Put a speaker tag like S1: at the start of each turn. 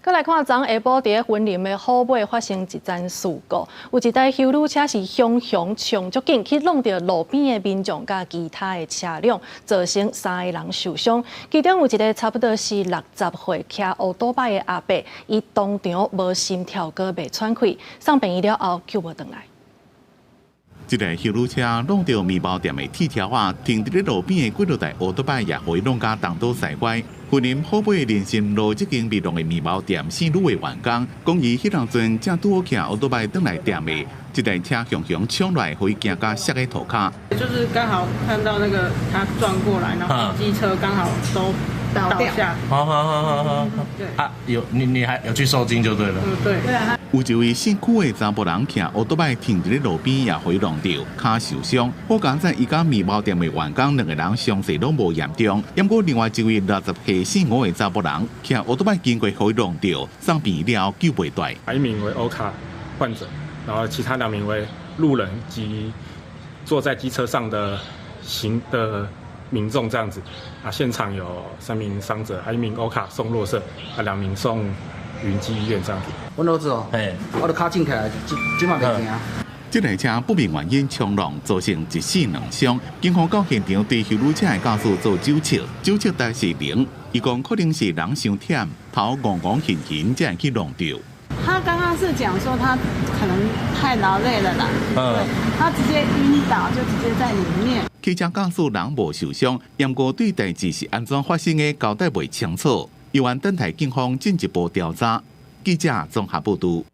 S1: 閣來看，昨下晡佇雲林的虎尾發生一樁事故，有一台休旅車是雄雄衝足緊去挵著路邊的民眾佮其他的車輛，造成三个人受傷。其中有一个差不多是60歲騎烏多擺的阿伯，伊當場無心跳閣袂喘氣，送病院了後救無轉來。
S2: 這台休旅車挵著麵包店的鐵條仔，停佇咧路邊的幾落台烏多擺也予伊挵甲東倒西歪。雲林虎尾林森路這間賣弄的麵包店姓呂的員工，講伊彼當陣正拄好騎烏多擺轉來店的，這台車雄雄衝來，予伊驚甲摔佇塗跤。
S3: 就是剛好看到那個他撞過來，然後機車剛好都倒下。
S4: 好好好好好。
S3: 對。
S4: 啊，有你你還有去受驚就對了。
S3: 嗯，對。對啊。
S2: 有一位姓許的查埔人騎烏多擺停佇咧路邊，也予伊挵著，跤受傷。好佳哉伊佮麵包店的員工兩個人傷勢攏無嚴重，毋過另外一位60歲姓吳的查埔人騎烏多擺經過，予伊挵著，送病院了後救袂回來。
S5: 一名為歐卡患者，然後其他兩名為路人及坐在機車上的行的民眾這樣子。啊，現場有三名傷者，還一名歐卡送洛社，啊，兩名送雲基醫院這樣子。
S6: 阮兒子哦，我著跤震起來，這這嘛袂行。
S2: 這台車不明原因衝撞，造成一死兩傷。警方到現場對休旅車的駕駛做酒測，酒測值是零。伊講可能是人傷忝，頭戇戇暈暈，才會去挵著。
S3: 他剛剛是講說他可能太勞累了啦，對，他直接暈倒就直接在裡面。
S2: 汽車駕駛人無受傷，不過對代誌是按怎發生的交代袂清楚，猶原等待警方進一步調查。記者綜合報導。